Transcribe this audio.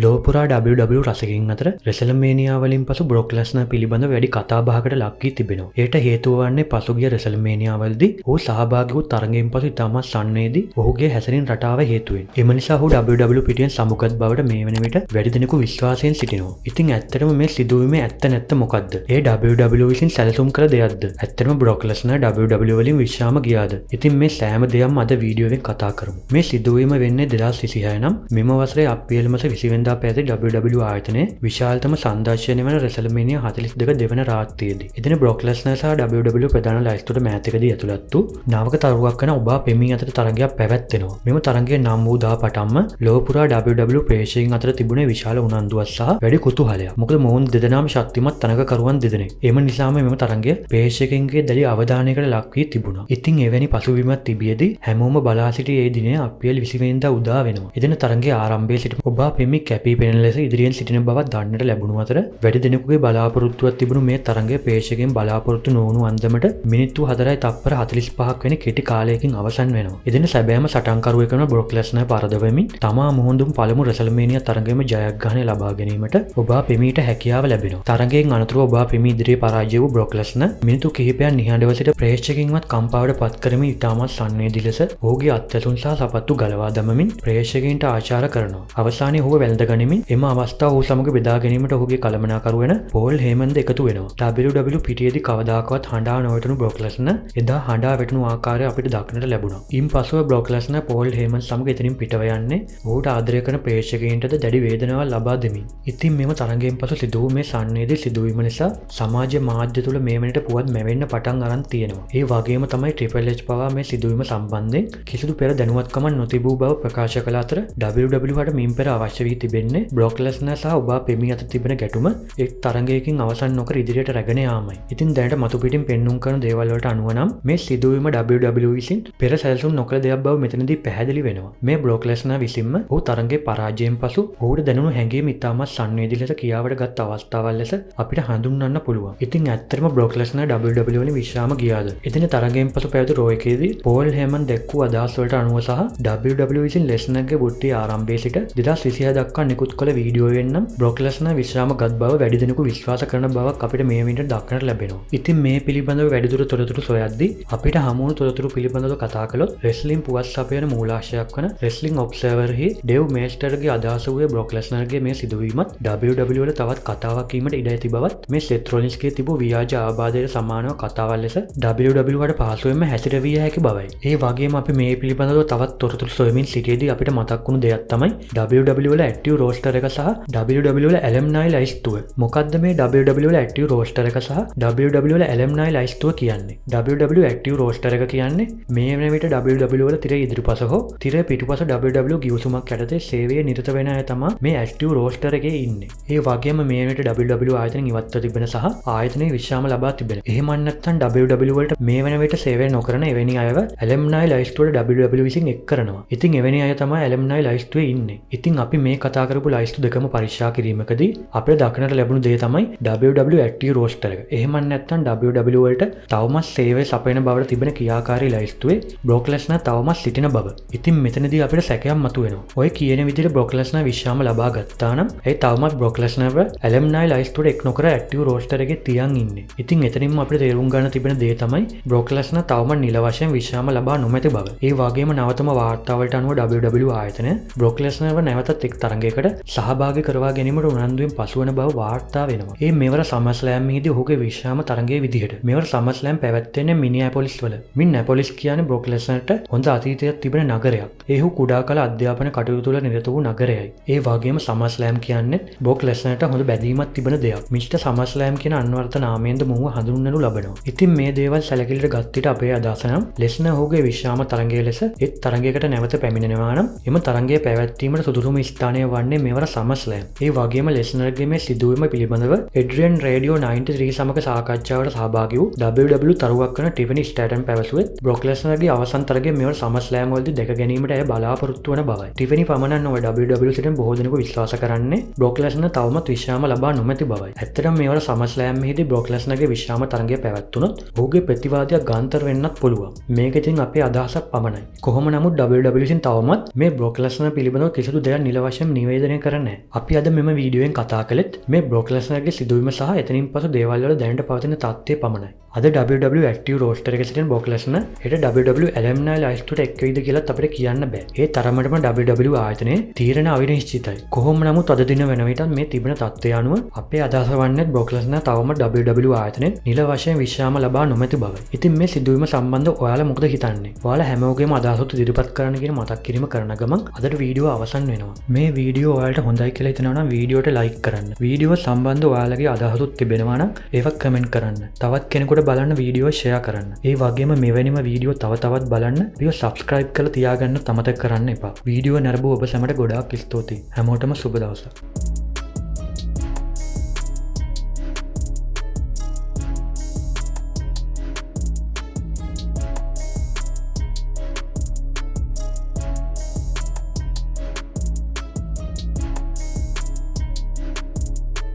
ලොව පුරා WWE රසිකයින් අතර රෙසල්මේනියා වලින් පසු බ්‍රොක් ලැස්නර් පිළිබඳව වැඩි කතාබහකට ලක් වී තිබෙනවා. එයට හේතුව වන්නේ පසුගිය රෙසල්මේනියා වලදී ඔහු සහභාගී වූ තරගයෙන් පසු ඉතාමත් සංවේදී ඔහුගේ හැසිරීම් රටාව හේතුවෙන්. එම නිසා ඔහු WWE පිටියෙන් සමුගත් බවට මේ වන විට වැඩි දෙනෙකු විශ්වාසයෙන් සිටිනවා. ඉතින් ඇත්තටම මේ සිදුවීමේ ඇත්ත නැත්ත මොකද්ද? ඒ WWE විසින් සැලසුම් කළ දෙයක්ද? ඇත්තටම බ්‍රොක් ලැස්නර් WWE වලින් විශ්‍රාම ගියාද? ඉතින් මේ සෑම දෙයක්ම අද වීඩියෝවෙන් කතා කරමු. මේ සිදුවීම වෙන්නේ 2026 නම් මෙම වසරේ අප්‍රේල් මාස 20 වෙනිදා පැවති WWE ආයතනයේ විශාලතම සංදර්ශනය වන රෙසල්මේනියා 42 දෙවන රාත්‍රියේදී. එදින බ්‍රොක් ලැස්නර් සහ WWE ප්‍රධාන ලැයිස්තුවට මෑතකදී ඇතුළත් වූ නවක තරුවක් වන ඔබා පෙමි අතර තරගයක් පැවැත්වෙනවා. මෙම තරගය නම් වූ දා පටන්ම ලොව පුරා WWE ප්‍රේක්ෂකයින් අතර තිබුණේ විශාල උනන්දුවක් සහ වැඩි කුතුහලයක්. මොකද මොවුන් දෙදෙනාම ශක්තිමත් තරගකරුවන් දෙදෙනෙක්. එම නිසාම මෙම තරගය ප්‍රේක්ෂකයින්ගේ දැඩි අවධානයකට ලක් වී තිබුණා. ඉතින් එවැනි පසුබිමක් තිබියදී හැමෝම බලා සිටි ඒ දිනය අප්‍රේල් 20 වෙනිදා උදා වෙනවා. එදින තරගයේ ආරම්භයේ සිට ඔබා පෙමි කැපී පෙනෙන ලෙස ඉදිරියෙන් සිටින බවක් දන්නට ලැබුණු අතර, වැඩි දෙනෙකුගේ බලාපොරොත්තුවක් තිබුණු මේ තරගය ප්‍රේක්ෂකයින් බලාපොරොත්තු නොවුණු අන්දමට මිනිත්තු 4යි තප්පර 45ක් වැනි කෙටි කාලයකින් අවසන් වෙනවා. එදින සැබෑම සටන්කරුවෙක් වන බ්‍රොක් ලැස්නර් පරදවමින් තමා මුහුණුදුන් පළමු රෙසල්මේනියා තරගයේම ජයග්‍රහණය ලබා ගැනීමට ඔබා පෙමීට හැකියාව ලැබෙනවා. තරගයෙන් අනතුරුව ඔබා පෙමී ඉදිරියේ පරාජය වූ බ්‍රොක් ලැස්නර් මිනිත්තු කිහිපයක් නිහඬව සිට ප්‍රේක්ෂකයින්වත් කම්පාවට පත් කරමින් ඉතාමත් සංවේදී ලෙස ඔහුගේ අත්වැසුම් සහ සපත්තු ගලවා දමමින් ප්‍රේක්ෂකයින්ට ආචාර කරනවා. අවසානයේ ඔහුව වැළඳ ගනිමින් එම අවස්ථාව ඔහු සමග බෙදා ගැනීමට ඔහුගේ කළමනාකරු වන පෝල් හේමන්ද එකතු වෙනවා. WWE පිටියේදී කවදාකවත් හඬා නොවැටුණු බ්‍රොක් ලැස්නර් එදා හඬා වැටුණු ආකාරය අපිට දක්නට ලැබුණා. ඉන් පසුව බ්‍රොක් ලැස්නර් පෝල් හේමන් සමග එතනින් පිටව යන්නේ ඔහුට ආදරය කරන ප්‍රේක්ෂකයින්ටද දැඩි වේදනාවක් ලබා දෙමින්. ඉතින් මෙම තරගයෙන් පසු සිදු වූ මේ සංවේදී සිදුවීම නිසා සමාජ මාධ්‍ය තුළ මේ වෙනට පුවත් මැවෙන්න පටන් අරන් තියෙනවා. ඒ වගේම තමයි ට්‍රිපල් H පවා මේ සිදුවීම සම්බන්ධයෙන් කිසිදු පෙර දැනුවත්කමක් නොතිබූ බව ප්‍රකාශ කළ අතර, WWE හට මින් පෙර අවශ්‍ය වී තිබෙන්නේ බ්‍රොක් ලැස්නර් සහ ඔබා පෙමි අතර තිබෙන ගැටුම එක් තරගයකින් අවසන් නොකර ඉදිරියට රැගෙන යාමයි. ඉතින් දැනට මතු පිටින් පෙන්නුම් කරන දේවල් වලට අනුව නම් මේ සිදුවීම WWE විසින් පෙර සැලසුම් නොකළ දෙයක් බව මෙතනදී පැහැදිලි වෙනවා. මේ බ්‍රොක් ලැස්නර් විසින්ම ඔහු තරගයේ පරාජයෙන් පසු ඔහුට දැනුණු හැඟීම ඉතාමත් සංවේදී ලෙස කියාවට ගත් අවස්ථාවක් ලෙස අපිට හඳුන්වන්න පුළුවන්. ඉතින් ඇත්තටම බ්‍රොක් ලැස්නර් WWE වලින් විශ්‍රාම ගියාද? එදින තරගයෙන් පසු පැවති රෝ එකේදී පෝල් හේමන් දැක්වූ අදහස් වලට අනුව සහ WWE විසින් ලැස්නර්ගේ වෘත්තීය ආරම්භයේ සිට 2026 දක්වා නිකුත් කළ වීඩියෝවෙන් නම් බ්‍රොක් ලැස්නර් විශ්‍රාම ගත් බව වැඩි දෙනෙකු විශ්වාස කරන බවක් අපිට මේ විදිහට දක්නට ලැබෙනවා. ඉතින් මේ පිළිබඳව වැඩිදුර තොරතුරු සොයද්දී අපිට හමු වුණු තොරතුරු පිළිබඳව කතා කළොත්, රෙස්ලිං පුවත් සපයන මූලාශ්‍රයක් වන රෙස්ලිං ඔබ්සර්වර්හි ඩේව් මෙල්ට්සර්ගේ අදහස වූයේ බ්‍රොක් ලැස්නර්ගේ මේ සිදුවීමත් WWE වල තවත් කතාවක් වීමට ඉඩ ඇති බවත්, මේ සෙත් රොලින්ස්ගේ තිබූ ව්‍යාජ ආබාධයට සමානව කතාවක් ලෙස WWE හට පහසුවෙන්ම හැසිරවිය හැකි බවයි. ඒ වගේම අපි මේ පිළිබඳව තවත් තොරතුරු සොයමින් සිටියේදී අපිට මතක් වුණු දෙයක් තමයි WWE වල ඇක්ටිව් රෝස්ටර් එක සහ WWE වල ඇලම්නයි ලයිස්තුව. මොකද්ද මේ WWE වල ඇක්ටිව් රෝස්ටර් එක සහ WWE වල ඇලම්නයි ලයිස්තුව කියන්නේ? WWE active roster එක කියන්නේ මේ වෙන විට WWE වල තිර ඉදිරිපස හෝ තිර පිටුපස WWE ගිවිසුමක් යටතේ සේවයේ නිරත වෙන අය තමා මේ ඇක්ටිව් රෝස්ටර් එකේ ඉන්නේ. ඒ වගේම මේ වෙන විට WWE ආයතනයෙන් ඉවත්ව තිබෙන සහ ආයතනයේ විශ්‍රාම ලබා තිබෙන, එහෙම නැත්නම් WWE වලට මේ වෙන විට සේවය නොකරන එවැනි අයව ඇලම්නයි ලයිස්තුවට WWE විසින් එක් කරනවා. ඉතින් එවැනි අය තමයි ඇලම්නයි ලයිස්තුවේ ඉන්නේ. ඉතින් අපි මේ කතා කරපු ලයිස්තු දෙකම පරීක්ෂා කිරීමකදී අපිට දක්නට ලැබුණු දේ තමයි WWE active roster එක. එහෙම නැත්නම් WWE වලට තවමත් සේවය සපයන බවට තිබෙන ක්‍රියාකාරී ලයිස්තුවේ බ්‍රොක් ලැස්නර් තවමත් සිටින බව. ඉතින් මෙතනදී අපිට සැකයක් මතුවෙනවා. ඔය කියන විදිහට බ්‍රොක් ලැස්නර් විශ්‍රාම ලබා ගත්තා නම් ඒ තවමත් බ්‍රොක් ලැස්නර්ව ඇලම්නයි ලයිස්තුවට එක් නොකර ඇක්ටිව් රෝස්ටර් එකේ තියන් ඉන්නේ. ඉතින් එතනින්ම අපිට තේරුම් ගන්න තිබෙන දේ තමයි බ්‍රොක් ලැස්නර් තවමත් නිල වශයෙන් විශ්‍රාම ලබා නොමැති බව. ඒ වගේම නවතම වාර්තාවලට අනුව WWE ආයතනය බ්‍රොක් ලැස්නර්ව නැවතත් එක් තරගයකට සහභාගී කරවා ගැනීමට උනන්දුවෙන් පසුවන බව වාර්තා වෙනවා. ඒ මෙවර සමර්ස්ලෑම් හිදී ඔහුගේ විශ්‍රාම තරගයේ විදිහට. මෙවර සමර්ස්ලෑම් පැවැත්වෙන්නේ මිනියාපොලිස් වල. මිනියාපොලිස් කියන්නේ බ්‍රොක් ලැස්නර්ට හොඳ අතීතයක් තිබෙන නගරයක්. ඒ ඔහු කුඩා කල අධ්‍යාපන කටයුතු වල නිරත වූ නගරයයි. ඒ වගේම සමර්ස්ලෑම් කියන්නේ බ්‍රොක් ලැස්නර්ට හොඳ බැඳීමක් තිබෙන දෙයක්. මිස්ටර් සමර්ස්ලෑම් කියන අන්වර්ථ නාමයෙන්ද මොහුව හඳුන්වනු ලබනවා. ඉතින් මේ දේවල් සැලකිල්ලට ගත් විට අපේ අදහස නම් ලෙස්නර් ඔහුගේ විශ්‍රාම තරගය ලෙස එක් තරගයකට නැවත පැමිණෙනවා නම් එම තරගය පැවැත්වීමට සුදුසුම ස්ථානය වන්නේ මෙවර සමර්ස්ලෑම්. ඒ වගේම ලෙස්නර්ගේ මේ සිදුවීම පිළිබඳව එඩ්‍රියන් රේඩියෝ 93 සමග සාකච්ඡාවට සහභාගී වූ WWE තරුවක් වන ටිෆනි ස්ටැටන් පැවසුවේ බ්‍රොක් ලෙස්නර්ගේ අවසන් තරගය මෙවර සමර්ස්ලෑම් වලදී දැක ගැනීමට ඇය බලාපොරොත්තු වන බවයි. ටිෆනි පමණක් නොව WWE සිටින බොහෝ දෙනෙකු විශ්වාස කරන්නේ බ්‍රොක් ලෙස්නර් තවමත් විශ්‍රාම ලබා නොමැති බවයි. ඇත්තටම මෙවර සමර්ස්ලෑම් හිදී බ්‍රොක් ලෙස්නර්ගේ විශ්‍රාම තරගය පැවැත්වුණොත් ඔහුගේ ප්‍රතිවාදියා ගන්තර් වෙන්නත් පුළුවන්. මේක ඉතින් අපේ අදහසක් පමණයි. කොහොම නමුත් WWE විසින් තවමත් මේ බ්‍රොක් ලෙස්නර් පිළිබඳව කිසිදු දෙයක් නිල වශයෙන් නිවැරදිව නිවේදනය කර නැහැ. අපි අද මෙම වීඩියෝවෙන් කතා කළෙත් මේ බ්‍රොක් ලෙස්නර්ගේ සිදුවීම සහ එතනින් පසු දේවල් වල දැනට පවතින තත්ත්වය පමණයි. අද WWE ඇක්ටිව් රෝස්ටර් එකේ සිටින බ්‍රොක් ලෙස්නර් හෙට WWE ඇලම්නයි ලයිස්තුවට එක් වෙයිද කියලත් අපිට කියන්න බෑ. ඒ තරමටම WWE ආයතනයේ තීරණ අවිනිශ්චිතයි. කොහොම නමුත් අද දින වෙන විටත් මේ තිබෙන තත්ත්වය අනුව අපේ අදහස වන්නේ බ්‍රොක් ලෙස්නර් තවම WWE ආයතනයේ නිල වශයෙන් විශ්‍රාම ලබා නොමැති බවයි. ඉතින් මේ සිදුවීම සම්බන්ධ ඔයාලා මොකද හිතන්නේ? ඔයාලා හැමෝගෙම අදහසුත් ඉදිරිපත් කරන්න කියන මතක් කිරීම කරන ගමන් අදට වීඩියෝ අවසන් වෙනවා. මේ වීඩියෝ ඔයාලට හොඳයි කියලා හිතෙනවා නම් වීඩියෝට ලයික් කරන්න. වීඩියෝ සම්බන්ධ ඔයාලගේ අදහසුත් තිබෙනවා නම් ඒවත් කමෙන්ට් කරන්න. තවත් කෙනෙකුට බලන්න වීඩියෝ ෂෙයා කරන්න. ඒ වගේම මෙවැනිම වීඩියෝ තව තවත් බලන්න අපිව සබ්ස්ක්‍රයිබ් කරලා තියාගන්න අමතක කරන්න එපා. වීඩියෝ නැරඹූ ඔබ සැමට ගොඩාක් ස්තුතියි. හැමෝටම සුබ දවසක්.